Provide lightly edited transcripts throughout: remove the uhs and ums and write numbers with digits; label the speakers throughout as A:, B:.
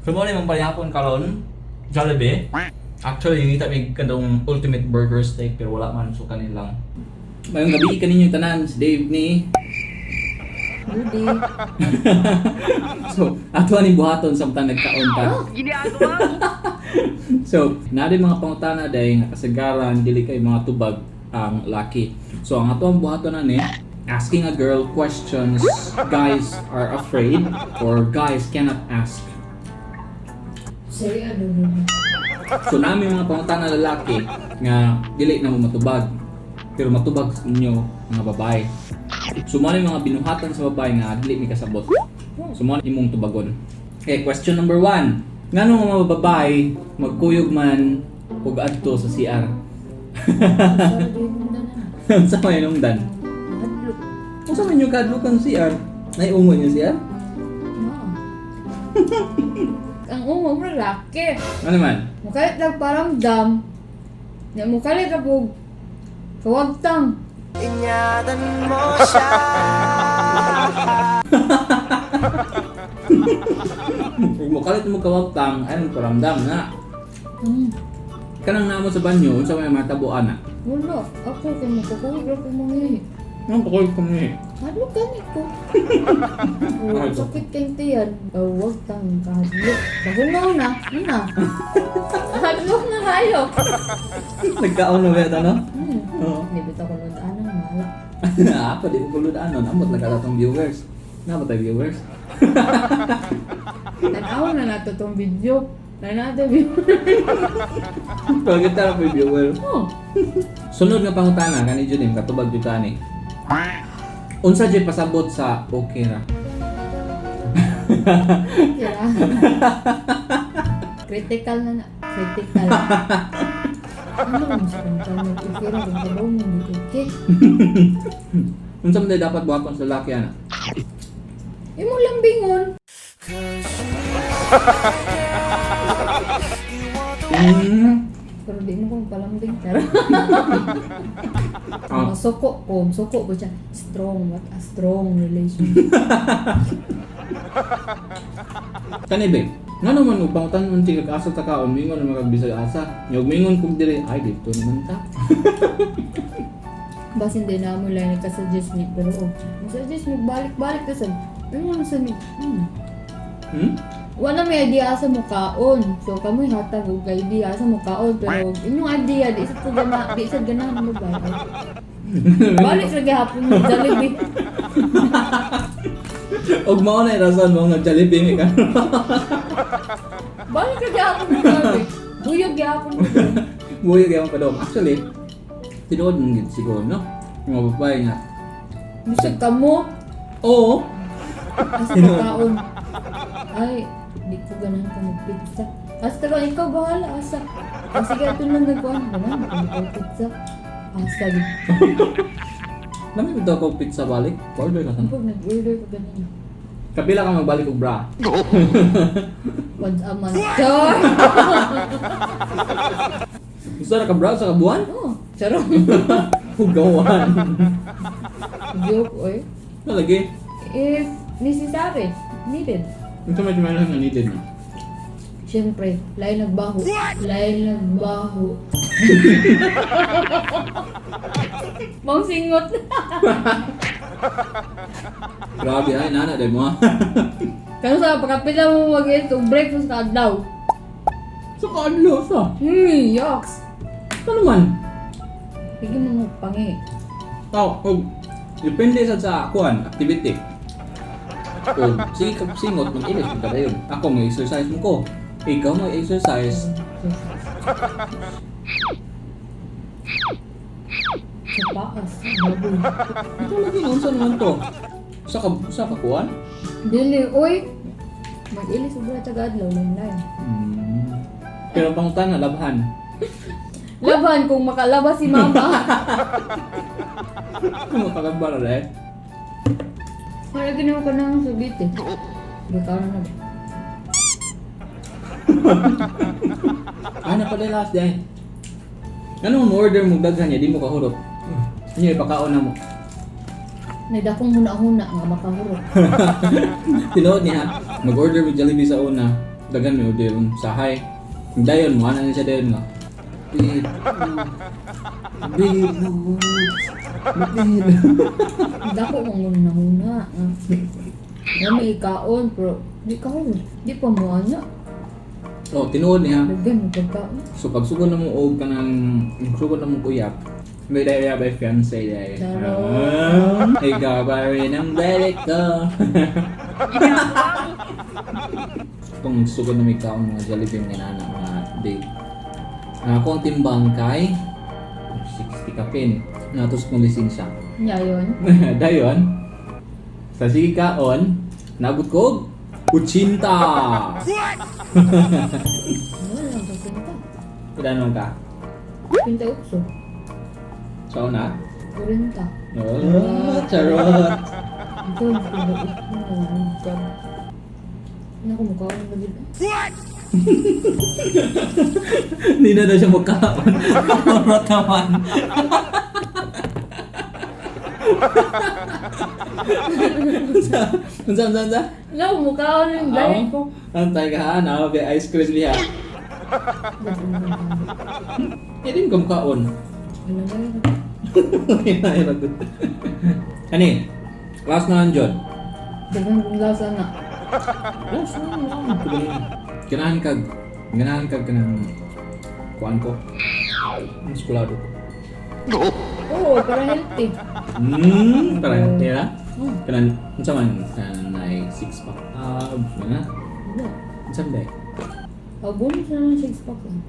A: So mo ni mong palihapon karon, Jollibee. Actually, ngita may kanang ultimate burger steak pero wala man, so kanilang. Mayong gabi kaninyo tanan, si Dave ni.
B: Rudy.
A: So, ato ani buhaton samtang nagkaon ta. So, naa din mga pangutana day nga kasagaran dili kay mga tubag ang laki. So, ang ato ang buhaton ani, asking a girl questions guys are afraid or guys cannot ask.
B: Sorry, ano Rudy.
A: So, nami mga pangutana lalaki nga dili na mo matubag pero matubag sa inyo mga babae. So, mo ni mga binuhatan sa babae nga dili mi kasabot. So, mo ni imong tubagon. Okay, question number 1. Ngano nga mga babae magkuyog man og adto sa CR?
B: Sorry, Rudy na na.
A: Sa may nungdan?
B: Hadlok.
A: Unsa man yung kadlok ang CR? Naiungo niyo CR?
B: No. Ang umong lalaki.
A: Ano man?
B: Mukalit lang paramdam. Na mukalit na po. Kawagtang.
C: Ingatan mo siya.
A: Kung mukalit mo kawagtang, ay paramdam na. Kanang namo sa banyo, unsa may matabo ana?
B: Wala. Ako kay makakuyog lang ko mangihi.
A: Ang pakul ko ni.
B: Hadlok gani ko. Oh, sakit kayong tiyan. Kawagtang kahadlok. Bahungaw na. Ano na? Hadlok na kayo.
A: Nagkaon na ba no?
B: Hmm.
A: Oo.
B: Nibit ako nun. Anong mala.
A: Ako di ko kulod anon, amot lang ka tong viewers. Namo tay viewers.
B: Tanaw na nato tong video. Na nato video.
A: Pero kita ra po viewer.
B: Oh.
A: Sunod nga pangutana kani Junim, katubag jud ani. Unsa jud pasabot sa okay ra?
B: Kira. Critical na na. Critical. Ano man sa kung kano? Okay ra kung kabaw mo hindi okay.
A: Unsa man day dapat buhaton sa lalaki ana?
B: Imo lambingon. Pero di mo kong palambing. Pero
A: Ah.
B: Masuko ko. Suko ko siya. Strong. What a strong relationship.
A: Kani be. Ngano man og pangutan man tigag asa ta kaon, mingon na magag bisag asa. Nyog mingon kog diri, ay dito naman ta.
B: Basin din na mo lang nagkasuggest ni. Pero oh, suggest mo balik-balik ka sa. Ano man sa ni? Wala may idea sa mukaon. So kamoy hatag og idea sa mukaon pero inyong idea di sa ko gana, di sa ganahan mo ba. Balik sa gihapon mo Jollibee.
A: Og mao na rason mo nga Jollibee mi karon.
B: Balik sa gihapon mo Jollibee. Buyog gihapon mo.
A: Buyo gyud pa dong. Actually, tinuod man gid siguro no. Yung mga babae nga.
B: Bisag kamo
A: Oo.
B: asa kaon. Ay, di ko ganahan ka mag-pizza. Asa ka ikaw bahala asa. Ah, sige ato lang nagkuan ganahan ko mag-pizza. Asa gid.
A: Lami bitaw ko pizza balik. Order ka
B: Pag nag-order ko ganun.
A: Kapila ka magbalik og bra.
B: Once a month. Char!
A: Gusto ra ka bra sa kabuan?
B: Oh, charot.
A: Hugawan.
B: Joke, oy.
A: Nalagi.
B: If necessary, needed.
A: Ito medyo meron nga needed na.
B: Siyempre, lain nagbaho. Lain nagbaho. Mong singot.
A: Grabe ay nana day mo. Ah.
B: Kano sa pagkapila mo mag og breakfast ka adlaw.
A: Sa kaadlo sa.
B: Yucks.
A: Ano man?
B: Sige mo pangi.
A: Tao, og depende sa kuan activity. O sige ka singot mag-ilis ka dayon. Ako may exercise mo ko. Ikaw may exercise.
B: Sa paas, baboy.
A: Ito lagi unsa naman to? Sa ka kuan?
B: Dili, oy. Mag-ilis og taga adlaw lang lain.
A: Pero pangutana labhan.
B: Laban kung makalabas si mama.
A: Kung makakabara eh.
B: Wala ginawa ko ng sugit eh. Ikaw na na.
A: Ah, na last day. Ano mo order mo daghan niya, di mo kahurot. Niya ipakaon na mo.
B: Nagdakong huna-huna nga makahurot.
A: Tinuod niya, mag-order mo Jollibee sa una. Daghan mi order sahay. Dayon mo ana ni siya dayon nga. Babe, babe, no. Babe.
B: Dako kong ngunahuna. May ikaon, pero di ka di pa mo ana.
A: Oh, tinuod niya.
B: Daghan mo pagkaon.
A: So pag sugod na mo og kanang sugod na mo uyab, may daya by fiancé day.
B: Charot.
A: Ah, ikaw pa rin ang balik ko. Kung sugod na may kaon mga Jollibee mga nana mga date. Ang ako ang timbang kay 60 kapin. Natos kong lisensya.
B: Nya yun.
A: Dayon, sa sige kaon, nabot ko og 80.
B: Wala lang ka kinta.
A: Pila naman ka?
B: Kinta utso.
A: Sa una?
B: 40.
A: Oh, charot.
B: Ito, kinta utso. Naku, mukha ko na gid.
A: Hindi na daw siya magkaon. Charot naman. Unsa? Unsa? Unsa? Unsa?
B: Naku, mukha ko na yung diet ko.
A: Antay ka ha, na may ice cream niya. Hindi mo kamukhaon.
B: Wala ba yun?
A: Ani, last na lang John.
B: Daghan kong lasa na.
A: Last na lang. Ganahan kag kanang kuan ko. Ang skulado ko.
B: Oo, para healthy.
A: Para tira. Kanang unsa man kanang nay six pack abs na.
B: Wala.
A: Unsa man day?
B: Ah, bonus na lang six pack lang.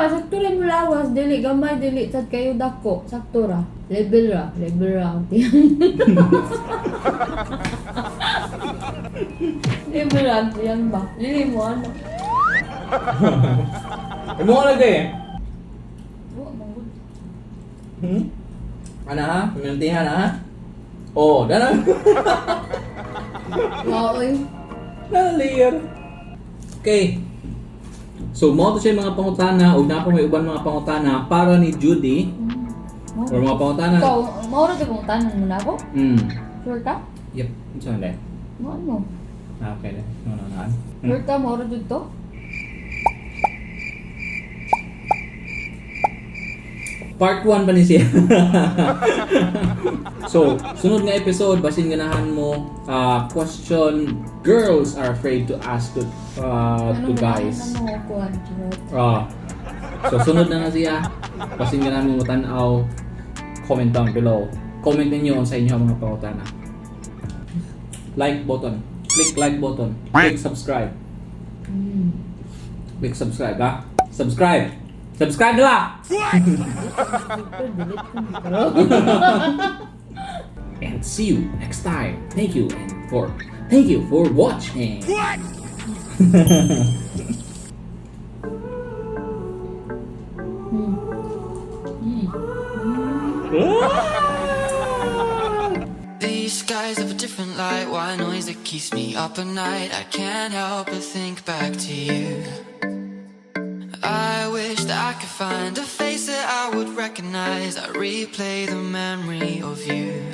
B: Sakto ra mo lawas, dili gamay, dili sad kayo dako, sakto ra. Level ra ang tiyan. Level ra ang tiyan ba? Dili mo ano.
A: Imo ka lagi eh.
B: Wa man gud.
A: Ana ha? Pamintihan ha? Oh, dana.
B: Wa oy.
A: Lalir. Okay. So, mo to siya yung mga pangutana ug naa pa may uban mga pangutana para ni Judy or mga pangutana.
B: Ikaw, mao ra kung tanan mo na ako? Sure ka?
A: Yep. Unsa man day?
B: Mo ano?
A: Ah, okay na. No, no, no.
B: Sure ka mao ra jud to?
A: Part 1 pa ni siya. So, sunod nga episode, basin ganahan mo, question girls are afraid to ask to guys.
B: Ano kuan? Charot.
A: Ah. So, sunod na na siya. Basin ganahan mo tanaw, comment down below. Comment ninyo sa inyo mga pangutana. Like button. Click like button. Click subscribe. Click subscribe, ha? Subscribe! Subscribe na!
B: Super delete ko. Charot.
A: And see you next time. Thank you for watching.
C: These skies have a different light. Why noise that keeps me up at night? I can't help but think back to you. I wish that I could find a face that I would recognize. I replay the memory of you.